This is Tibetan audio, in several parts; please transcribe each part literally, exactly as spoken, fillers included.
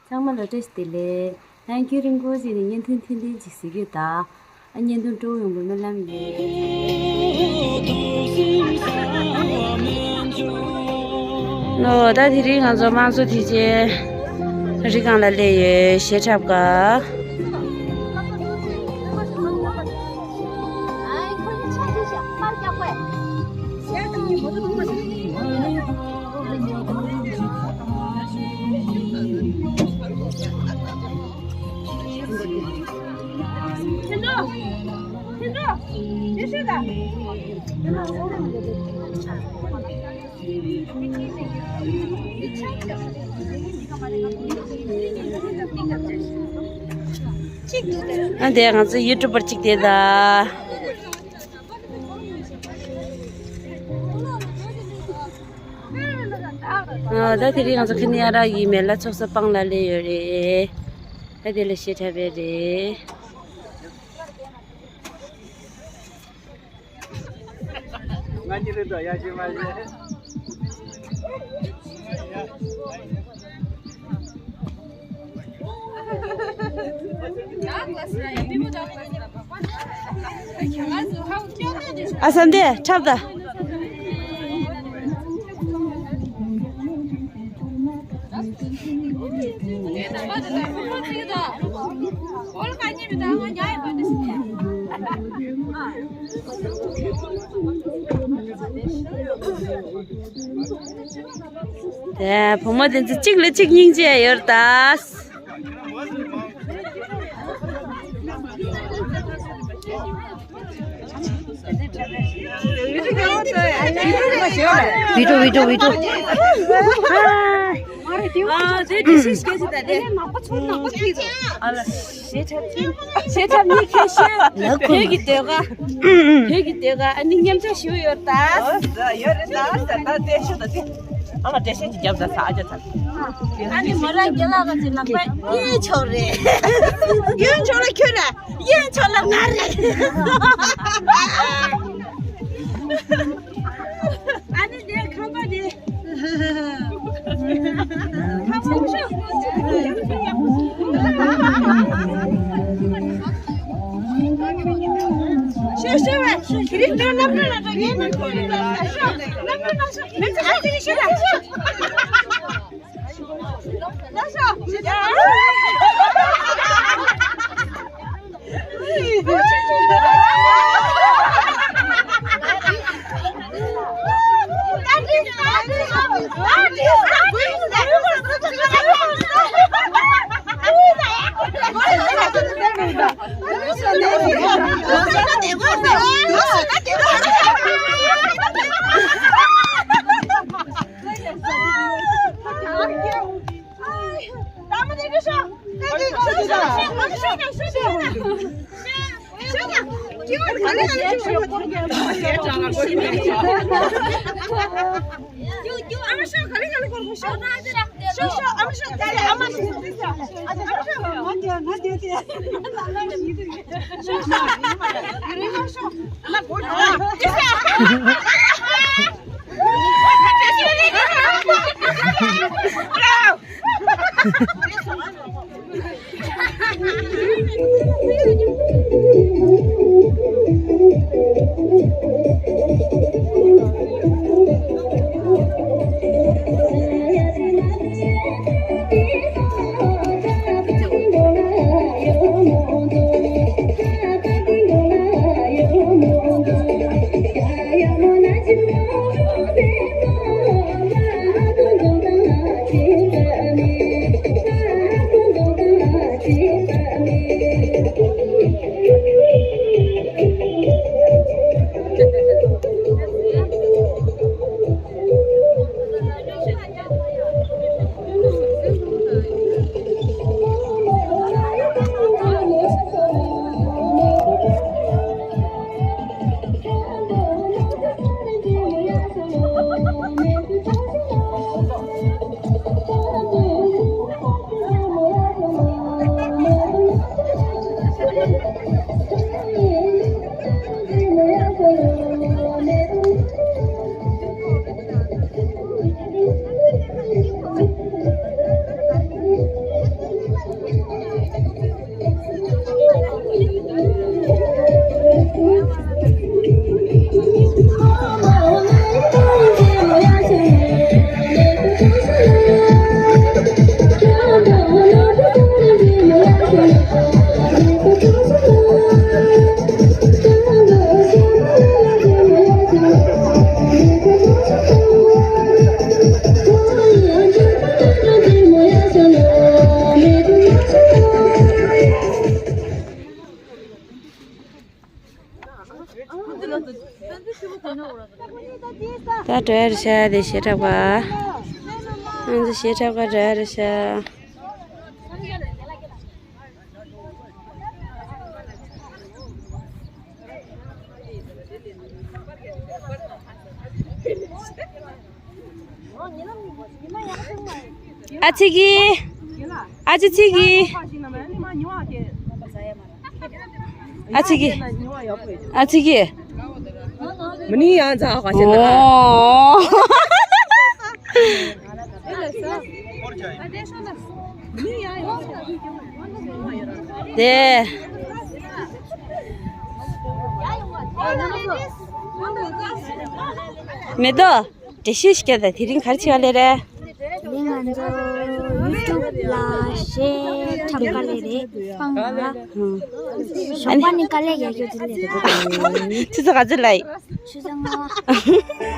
ཚང་མ་ལ་བཀྲ་ཤིས་བདེ་ལེགས། ད་རྒྱུན་རིང་པོ་ཞིག་ནས་བརྙན་ཐུང་ཐེངས་གཅིག་ཅིག་གཟིགས་ཀྱི་ཡོད་ད། ཨ་བརྙན་ཐུང་སྤྲོ་པོ་ཡོང་བའི་སྨོན་ལམ་ཡོད། ཨོ་ད་དེ་རིང་ང་ཚོ་དམངས་གཙོ་མཐུན་རྐྱེན་རི་སྒང་ལ་སླེབས་ཡོད། གཞས་འཁྲབ་ག་ཨ་དེ་ང་ཚོ་ཡུ་ཊུབ་པར་གཅིག་དེ་ད། ཨ་ད་དེ་རིང་ང་ཚོ་ཁ་ནི་ཨ་རག་གི་མེ་ལ་ཚོགས་ས་སྤང་ལ་སླེབས་ཡོད་རེད། ད་དེ་ལ་གཞས་འཁྲབ་པ་རེད། ང་གཉིས་རེད་དོ་ཡ་ཤི་མ་ཤི། ཨ་ས་འདི་འཁྲབ་ད། ཨེ། བུ་མོ་དེ་ཚོ་གཅིག་ལ་གཅིག་སྙིང་རྗེ་ཡོད་ད། བི་ཌིའོ་བི་ཌིའོ་བི་ཌིའོ། ཨ་དེ་དེ་ཤི་སྐད་ཆ་ད་དེ། ཨ་ལ། གཞས་འཁྲབ་གཞས་འཁྲབ་ནི་ཁྱེད་ཤོད། བོད་ཀྱི་ཟློས་གར། བོད་ཀྱི་ཟློས་གར་ཨ་ནི་མཉམ་འཇོག་ཞུ་ཡོད་ད། ཡོད་རེད་ད། ད་ལྟ་ཤོད་ད་དེ། ཨ་མ་འགྲེལ་བཤད་ཅིག་རྒྱབ་ད་ས་ཨ་ཅག་ཚར། ཨ་ནི་མོ་རང་རྒན་ལགས་ཀྱི་ལག་པ་གཡས་ཕྱོགས་རེད། གཡོན་ཕྱོགས་ལ་ཁྱོད་རེད། གཡོན་ཕྱོགས་ལ་ང་རེད། ཨ་ནི་དེ་ཁང་པ་དེ། འགྲོ་ཡ་རེད་ཤག་དེ་ཞེ་དྲག་པ། ང་ཚོ་ཞེ་དྲག་པ་འགྲོ་ཡ་རེད་ཤག་ཨ་ཚི་གི། ཨ་ཙི་ཚི་གི། ཨ་ཚི་གི། ཨ་ཚི་གི། མི་ནི་ཡང་ཛ་ཧ་ཤེ་ན། ཨོ། དེ། མེ་ཏོག་འགྲེལ་བཤད་ཞིག་རྒྱབ་དང་། དེ་རིང་ག་རེ་བྱེད་ག་སླེབས་རེད། དེ་རིང་ང་ཚོ་ཡུ་ཊུབ་ལ་གཞས་འཁྲབ་ག་སླེབས་རེད། སྤང་ལ། ཨང་། ཞོགས་པ་ནི་དཀའ་ལས་རྒྱག་རྒྱུ་དེ་སླེབས་རེད། ཆུ་ཚོད་ག་ཚོད་ལ་ཡིན། ཆུ་ཚོད་ལྔ་པ།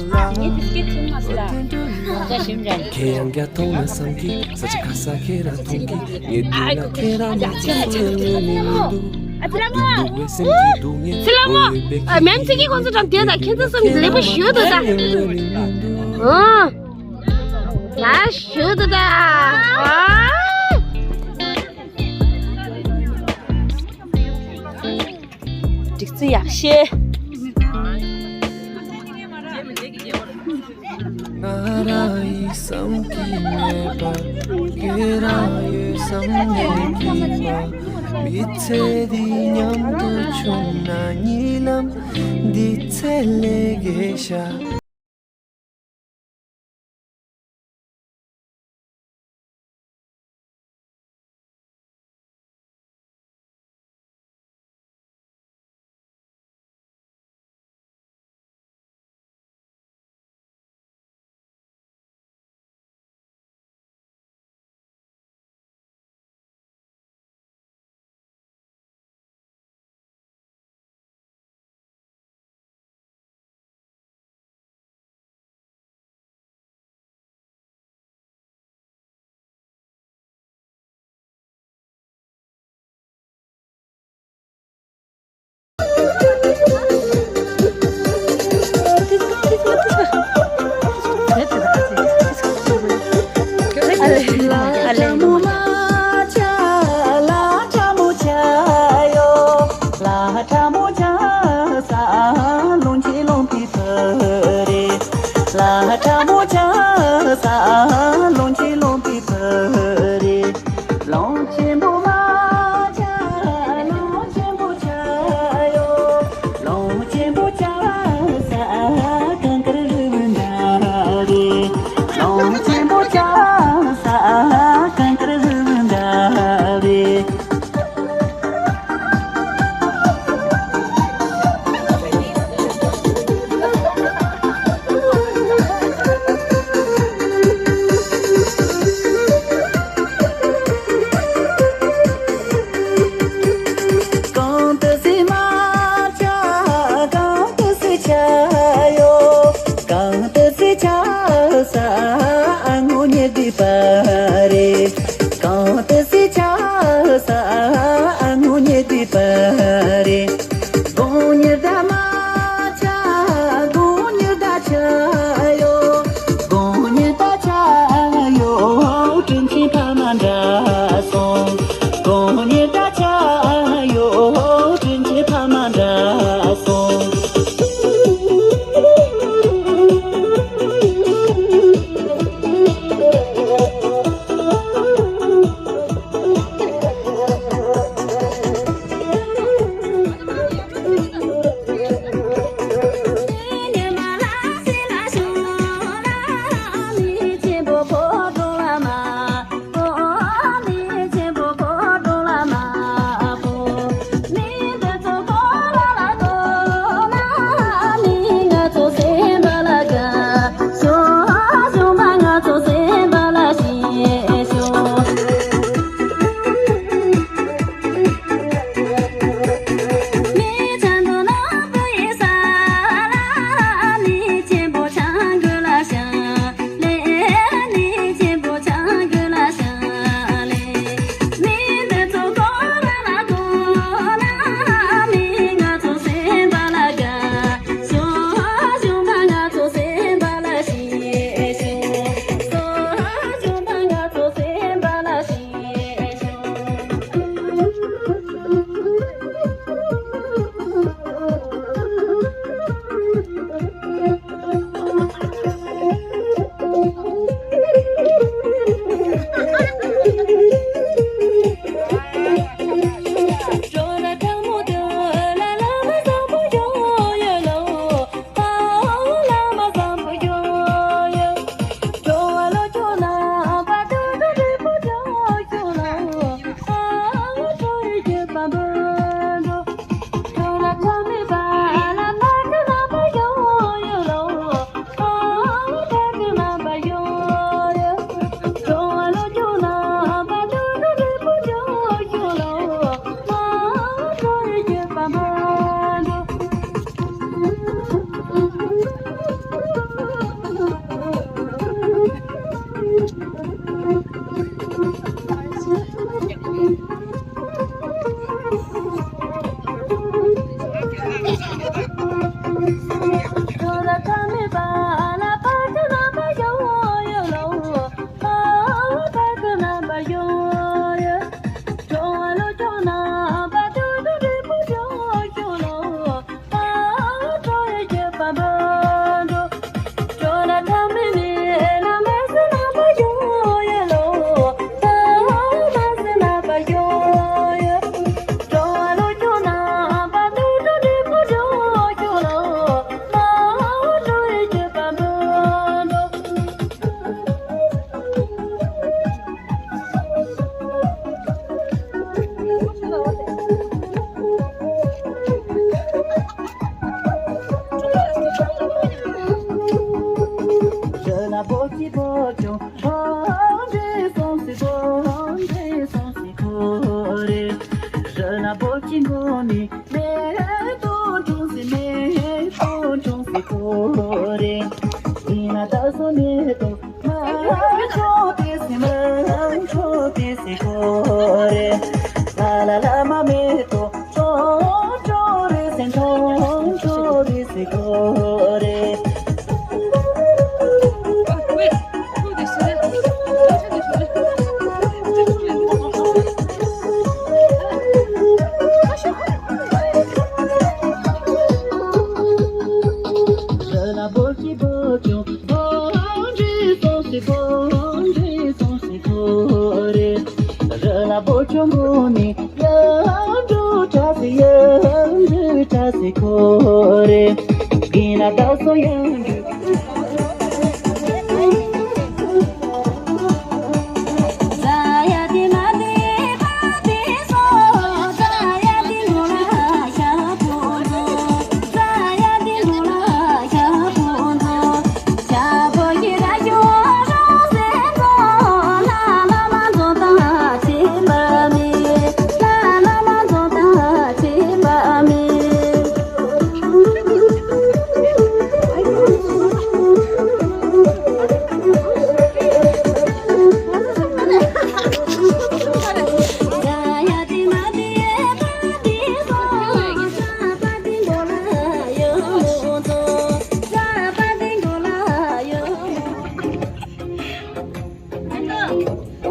ངས་དེ་སྐད་ཆེན་མ་ཟེར་ལ། ཁྱེད་ཡང་རྒྱ་མཐོང་ན་བསམ་གི། ས་ཆ་ཁ་ས་ཁྱེད་རང་མཐོང་གི། ངས་བསྡད་ན་ཁྱེད་རང་མི་སུ་ཡོད་ནི་མི་འདུག། འདུག་བས་སེམས་ཀྱི་སྡུག་བསྔལ། སི་ལ་མོ། ཨ། མེམ་ཚིག་གི་ཁོང་ཚོ་འགྲམ་དེ་དང་ཁྱེད་ཚོ་གསུམ་ལེགས་པོ་ཞུ་འདུག་ད། ཨོ། ད་ཞུ་འདུག་ད། ཨ། སྒྲིག་འཛུགས་ཡག་ཤོས། ང་རང་ཡིན་བསམ་གྱི་མེད་པ། ཁྱེད་རང་ཡོད་བསམ་ནས་སྐྱིད་པ། མི་ཚེ་འདི་མཉམ་དུ་བྱུང་ན། གཉིད་ལམ་འདི་ཚེ་ལས་རྒས་ཤག།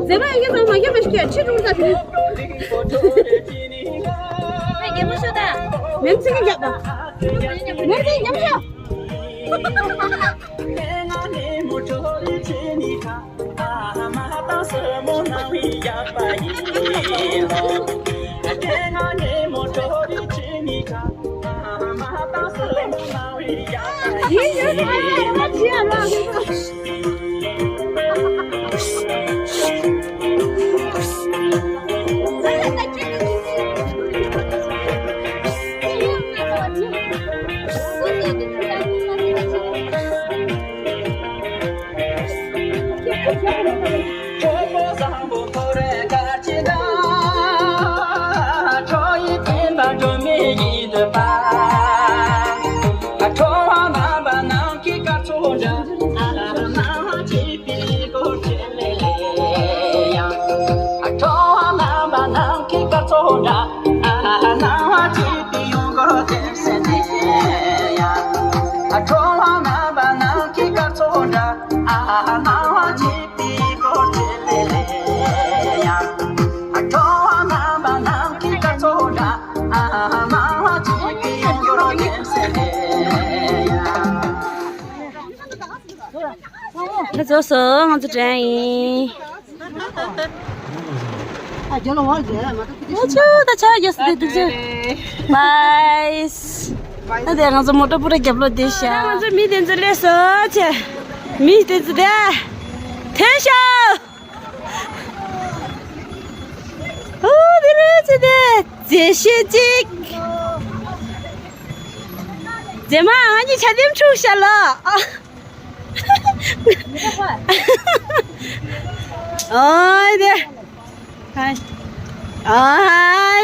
མཛེས་མ་ཡིན་ཙང་མ་རྒྱབ་པ་ཞིག་ཁྱི་འགྲོ་ད་དེ། རྒྱལ་པོ་ཤོད་ད། མེམ་ཚིག་རྒྱབ་ད། མེམ་ཚིག་རྒྱབ་ཤོག་ད་རྫོགས་སོང་། ང་ཚོ་དྲན་ཡིན། ཨ་ཆུ་ད་ཆ་ཡོད་སི་དེ་འདུག་ཆུ། བའི། ད་དེ་ང་ཚོ་མོ་ཊ་པུ་ར་རྒྱབ་ལོག་དེ་ཤ། ང་ཚོ་མི་དེ་ཚོ་སླེབས་སོང་ཆེ། མི་དེ་ཚོ་དེ། དེ་ཤ། ཨོ་དེ་རེད་ཆེ་དེ། མཛེས་ཤོས་གཅིག་མཛེས་མ་ཨ་ནི་ཆ་དེམ་འཁྲུག་ཤ་ལ། ཨོ་དེ། ཨ། ཨ།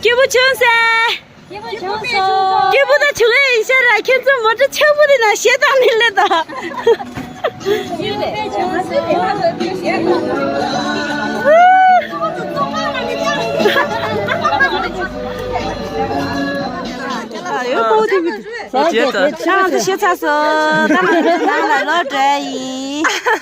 སྐྱིད་པོ་བྱུང་ཟེར། སྐྱིད་པོ་བྱུང་སོང་། སྐྱིད་པོ་ད་བྱུང་ཡ་ཡིན་ཤག་ར། ཁྱེད་ཚོ་མོ་ཊ་ཆག་པོ་དེ་ནང་གཞས་བཏང་ནས་སླེབས་དང་། ཡོད་པོ་དེ་མི་འདུག་ཁྱེད་ཚོ་གཞས་ཚར་སོང་། ད་ང་ཚོ་ནང་ལ་ལོག་འགྲོ་ཡ་ཡིན།